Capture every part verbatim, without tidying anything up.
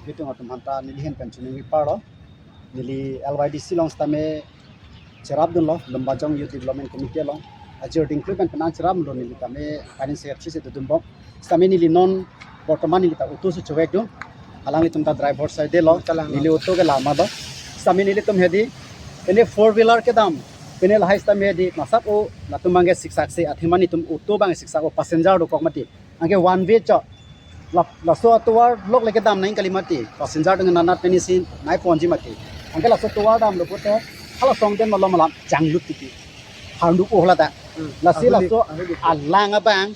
Hitung atum aphan ta neli ahin pen choningri parlo. Neli L Y D C along sitame cherapdunlo, Lumbajong Youth Development Committee along. Ajir dingklu pen penang cheraplo neli tame finance secretary si dodunbom. Sitame neli non bortoman neli ta auto si chovekdun. Alanglitum ta driver side lo. Kalang. Neli auto ke lama do. Sitame nelitum hedi, ini four wheeler kedam, pine lahai sitame hedi, masap o, latum abangke siksak si, athema nelitum auto abang siksak o, passenger dokok mati. Anke one way chot. La, laso atovar lok le kedam nangji kali mati. Passenger atum nanat pensi nai ponji mati. Anke laso atovar damlo pute, hala songden malom malam changlut titi. Hardu ko hala ta. Hmm. Lasi ahuli, laso ahuli. Alang abang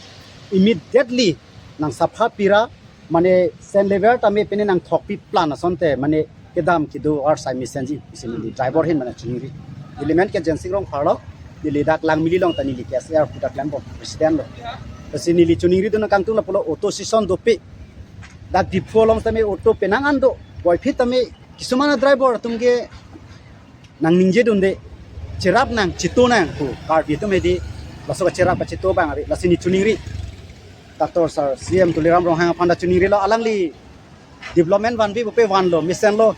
immediately nang sapha pira, mane sand layer tame pine nang thokpi plan asonte, mane kedam kedo arsai mesenji, isi neli driver ahin mane choningri. Neli men ke Jensing Rongphar lo, neli dak Langmili along ta neli K S A R pu ta klembom, president lo. Lasi neli choningridun kangtung lapulo auto station dopik. Dak Diphu along sitame auto penang an do, boiphit tame kisumana driver atum ke nang ningjedunde, cherap nang, cheto nang pu Karbi atum hedi, laso kacherap kacheto abang ave, lasi neli choningri. Doctor Sir C M Tuliram Ronghang aphan ta choningrilo, alangli development vanve pupe vanlo, mesenlo.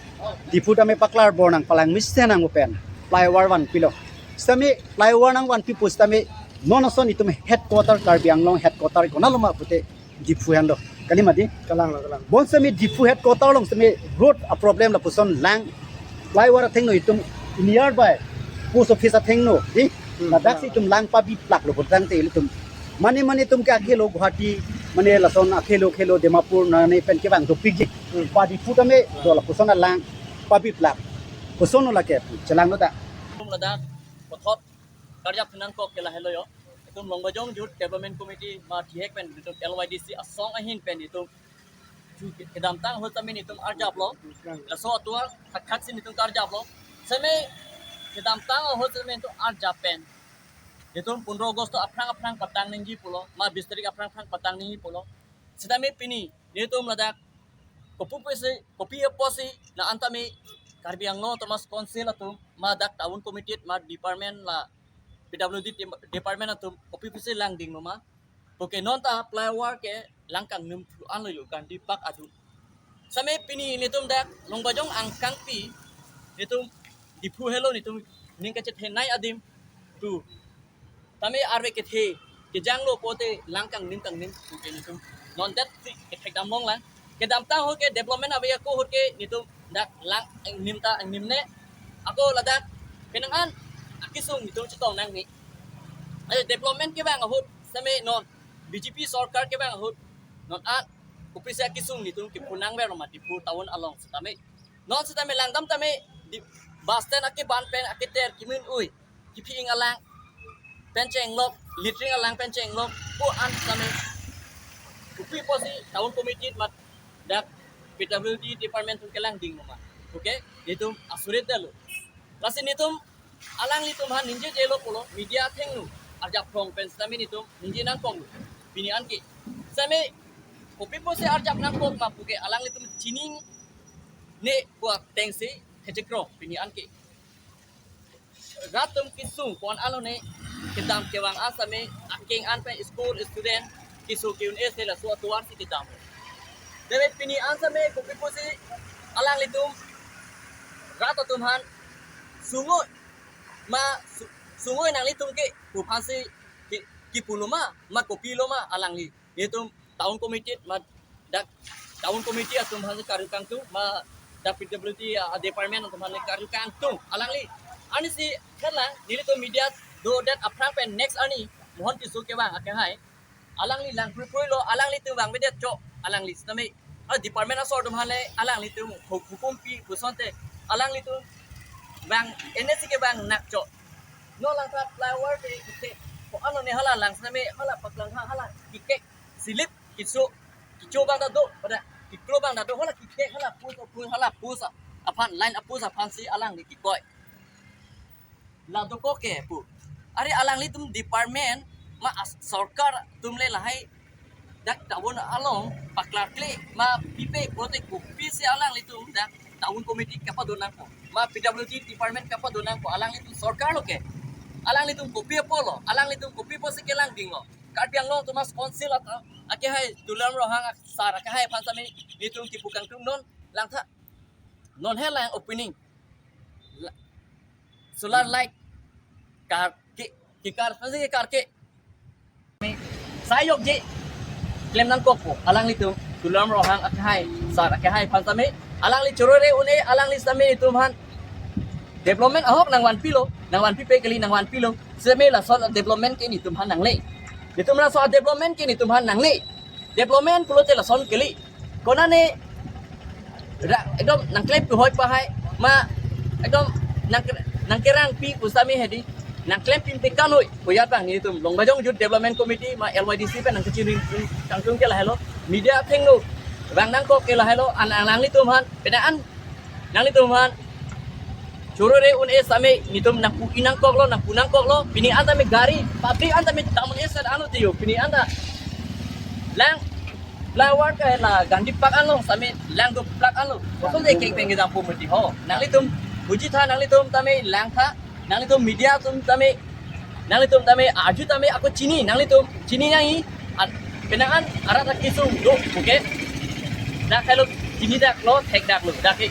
Diphu tame paklar bor nang palang mesen nang pen flyover vanpilo. Sitame flyover nang vanpi pu sitame non ason itum headquarter, Karbi Anglong headquarter konatlo ma pute Diphu henlo. Kali mati? Kalanglo, kalang. Bonsitame Diphu headquarter along sitame road a problem lapuson lang. Flyover athengno itum nearby post office athengno, di? Hmm, ladak si kalang. Itum lang pabi plaklo putangte ilitum. Mane mane itum ke akhelo Guwahati, mane lason akhelo khelo Dimapur nane pen kevang dopikji. Hmm. Ba Diphu tame do lapuson alang pabi plak. Kosonlo lake, chelanglo ta. Itum ladak puthot karjap nangkok ke lahelo yo. Itum Lumbajong Youth Development Committee ma thihek pen itum L Y D C asong ahin pen itum chu kedamtang ahut tame itum arjaplo. Laso atovar thakthak si itum karjaplo. Sitame kedamtang ahut tame itum arjap pen itum pondro August aphrang aphrang patang nangji pulo, ma bis tarik aphrang aphrang patang nangji pulo. Sitame pini nelitum ladak kopi pusi, kopi apotsi la-an tame Karbi Anglong Autonomous Council atum ma dak town committee ma department la P W D dem-, department atum kopi pusi langdinglo ma. Puke non ta flyover ke lang kangnim thu anlo yo Gandhi Park adung. Sitame pini nelitum dak Lumbajong angkangpi nelitum Diphu helo nelitum ning kachethenei adim tu. Tame arve kethe, kejanglo pote lang kangnim kangnim puke nelitum non det si kethekdam longlang. Kedamtang ahut ke development ave ako ahut ke nelitum dak lang angnim ta angnimne. Ako ladak penang an akesung nelitum chetong nangne. Ai development kevang ahut sitame non B J P sorkar kevang ahut non an kopisi akesung nelitum kepu nangverlo ma Diphu town along sitame. Non sitame langdam tame di bus stand akeban pen aketer kimin ui, kipi-ing alang pen chenglok, littering alang pen chenglok pu an sitame kopi pusi town committee ma dak P W D department atum kelangdinglo ma. Okay, nelitum asurit detlo. Lasi nelitum alanglitum aphan ningjejelo pulo media athengno arjap phrong pen sitame nelitum ningje nangkoklo pini anke. Sitame kopi pusi arjap nangkok ma puke alanglitum chinine pu atengsi thechekrong pini anke. Rat atum kesung pon alone kedam kevang asitame akeng an pen school student keso ke-un-e si laso atovar si kedam. Dere pini an sitame kopi pusi alanglitum rat atum aphan sungoi ma su-, sungoi nanglitum ke pu aphansi ke, kepulo ma, ma kopilo ma alangli. Nelitum town committee ma dak town committee atum aphan karju kangtung ma dak P W D a department atum aphan karju kangtung alangli. Arnisi kala nelitum media dodet aphrang pen next arni Mohon Tisso kevang akehai. Alangli lang pruipuilo, alanglitum vangvedet chok, alangli sitame. A department asor atum aphan le alanglitum hu-, hukum pi pusonte alanglitum vang N S C kevang nangchok. Non langtha flyover te kike. Ko ano ne hala lang sitame hala paklang ha hala kike silip kiso kicho abang ta do pada kiklo abang ta do hala kike hala pus apus hala pus aphan line apus aphansi alangli kikoi. La dokok ke pu. Are alanglitum department ma as-, sorkar atum le lahai dak town along paklarkle ma pipe pote kopisi alanglitum dak town committee kapadonangpo. Ma P W D department kapadonangpo alanglitum sorkar lo ke. Alanglitum kopi apotlo, alanglitum kopi pusi kelangdinglo. Karbi Anglong Autonomous Council ata, akehai Tuliram Ronghang sar akehai aphan sitame nelitum kepu kangtung non. Langtha. Non he lang opening. La-, solar light. Karke. Kekar. Pasi kekar ke. Sai jokje. Klem nangkokpo. Alanglitum. Tuliram Ronghang akhai. Sar akhai aphan tame. Alangli chorore un-e. Alangli tame itum aphan. Development ahok nangvanpilo. Nangvanpipe kali nangvanpilo. Seme lason development ke netum aphan nangle. Netum lason development ke netum aphan nangle. Development pulote lason kali. Konane ra-, ekdom nangklem pu hoi pahai ma ekdom nang, nangkerangpi pu tame hedi nangklem pin pe kanoi. Koyat bang netum Longbajong Youth Development Committee ma L Y D C pen nangkachinring tangtung ke lahelo. Media athengno vang nangkok ke lahelo an, an nanglitum aphan pena an nanglitum aphan chorore un-e tame netum nangpu-i nangkoklo, nangpu nangkoklo. Pini an tame gari, public an tame tamun esat anlo tiyo. Pini an ta lang, lang war ke la Gandhi Park anlo tame lang do plak anlo. Kosonde kek peng kedam po mati ho. Nanglitum, puji tha nanglitum tame langtha, nanglitum media atum tame, nanglitum tame arju tame ako chini, nanglitum chini nangji, an, pena an arat akisung do, okay? Dak helo chini daklo, thek daklo, dak ke.